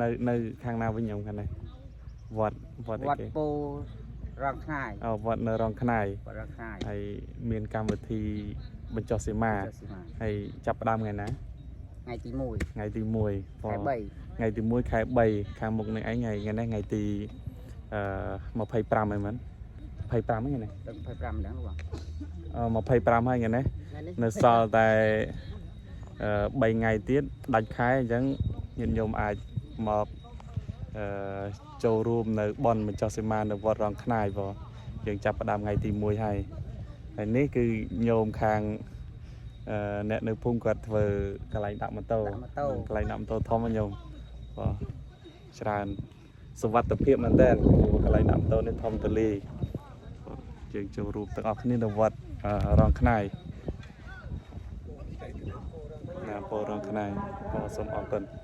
នៅខាងណាវិញញោមខាងនេះវត្តវត្តអីគេ វត្តពោរងខ្នាយ អូវត្តនៅរងខ្នាយ វត្តរងខ្នាយ ហើយមានកម្មវិធីបញ្ចុះសីមា ចុះសីមា ហើយចាប់ផ្ដើមថ្ងៃណា ថ្ងៃទី1 ថ្ងៃទី1 ខែ3 ថ្ងៃទី1ខែ3ខាងមុខនេះឯងថ្ងៃថ្ងៃនេះថ្ងៃទីអឺ25ហើយមែន25ហ្នឹងនេះ ដល់25ហ្នឹងបង អឺ25ហើយថ្ងៃនេះ ថ្ងៃនេះ នៅសល់តែអឺ3ថ្ងៃទៀតដាច់ខែអញ្ចឹងញាតិញោមអាចមកអឺចូលរួមនៅបន់បញ្ចុះសីមានៅវត្តរងខ្នាយបងយើងចាប់ផ្ដើមថ្ងៃទី1ហើយហើយនេះគឺញោមខាងអឺអ្នកនៅភូមិគាត់ធ្វើកន្លែងដាក់ម៉ូតូ ដាក់ម៉ូតូ កន្លែងដាក់ម៉ូតូធំហ្នឹងញោមបាទច្រើនសុវត្ថិភាពមែនតើព្រោះកន្លែងដាក់ម៉ូតូនេះធំទូលាយបាទយើងចូលរួមទាំងអស់គ្នានៅវត្តអឺរងខ្នាយណាពោរងខ្នាយបាទសូមអរគុណ។